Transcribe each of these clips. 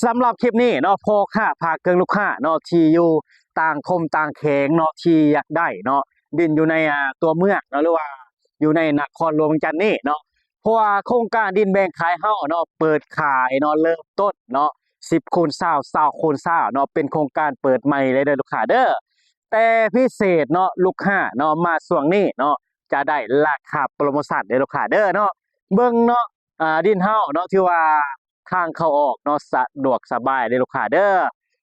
ສຳລັບຄລິບນີ້ເນາະ ພໍ່ຄ້າຝາກເຖິງລູກຄ້າເນາະ ທີ່ຢູ່ຕ່າງຂົມຕ່າງແຂວງເນາະ ທີ່ຢາກໄດ້ເນາະ ດິນຢູ່ໃນ ອ່າ ຕົວເມືອງເນາະ ຫຼືວ່າຢູ່ໃນນະຄອນຫຼວງວຽງຈັນນີ້ເນາະ ເພາະວ່າໂຄງການດິນແບ່ງຂາຍເຮົາເນາະ ເປີດຂາຍເນາະ ເລີ່ມຕົ້ນເນາະ ສິບຄູນຊາວ ຊາວຄູນຊາວເນາະ ເປັນໂຄງການເປີດໃໝ່ເລີຍເດີລູກຄ້າເດີ. ແຕ່ພິເສດເນາະ ລູກຄ້າເນາະ ມາຊ່ວງນີ້ເນາະ ຈະໄດ້ລາຄາໂປຣໂມຊັນເດີລູກຄ້າເດີເນາະ. ເບິ່ງເນາະ ອ່າ ດິນເຮົາເນາະ ຖືວ່າທາງເຂົ້າອອກເນາະ ສະດວກສະບາຍເດີລູກຄ້າເດີ.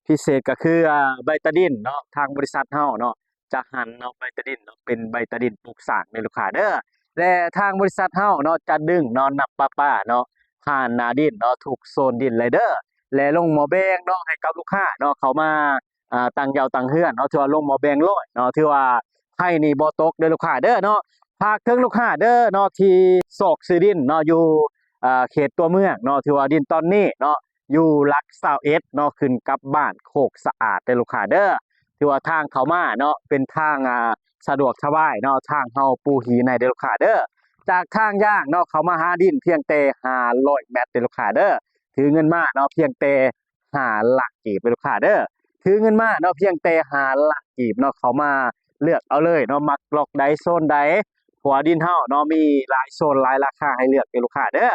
ພິເສດກໍຄື ອ່າ ໃບຕາດິນເນາະ ທາງບໍລິສັດເຮົາເນາະ ຈະຫັນເນາະ ໃບຕາດິນເນາະ ເປັນໃບຕາດິນປຸກສ້າງເດີລູກຄ້າເດີ. ແລະ ທາງບໍລິສັດເຮົາເນາະ ຈະດຶງເນາະ ນ້ຳປະປາເນາະ ຜ່ານໜ້າດິນເນາະ ທຸກໂຊນດິນເລີຍເດີ. ແລະ ລົງໝໍ້ແບງເນາະ ໃຫ້ກັບລູກຄ້າເນາະ ເຂົ້າມາ ອ່າ ຕັ້ງເຍົາຕັ້ງເຮືອນເນາະ ຖືວ່າລົງໝໍ້ແບງໂລດເນາະ ຖືວ່າໄພນີ້ບໍ່ຕົກເດີລູກຄ້າເດີເນາະ. ຝາກເຖິງລູກຄ້າເດີເນາະ ທີ່ຊອກຊື້ດິນເນາະ ຢູ່ ອ່າ ເຂດຕົວເມືອງເນາະ ຖືວ່າດິນຕອນນີ້ເນາະ ຢູ່ຫຼັກຊາວເອັດເນາະ ຂຶ້ນກັບບ້ານໂຄກສະອາດເດີລູກຄ້າເດີ. ຖືວ່າທາງເຂົ້າມາເນາະ ເປັນທາງ ອ່າ ສະດວກສະບາຍເນາະ ທາງເຮົາປູຫີໃຫ້ເດີລູກຄ້າເດີ. ຈາກທາງຢ່າງເນາະ ເຂົ້າມາຫາດິນພຽງແຕ່ຫ້າຮ້ອຍແມັດເດີລູກຄ້າເດີ. ຖືເງິນມາເນາະ ພຽງແຕ່ ຫ້າລ້ານກີບເດີລູກຄ້າເດີ. ຖືເງິນມາເນາະ ພຽງແຕ່ຫ້າລ້ານກີບເນາະ ເຂົ້າມາເລືອກເອົາເລີຍເນາະ ມັກລັອກໃດໂຊນໃດ ເພາະວ່າດິນເຮົາເນາະ ມີຫຼາຍໂຊນຫຼາຍລາຄາໃຫ້ເລືອກເດີລູກຄ້າເດີ.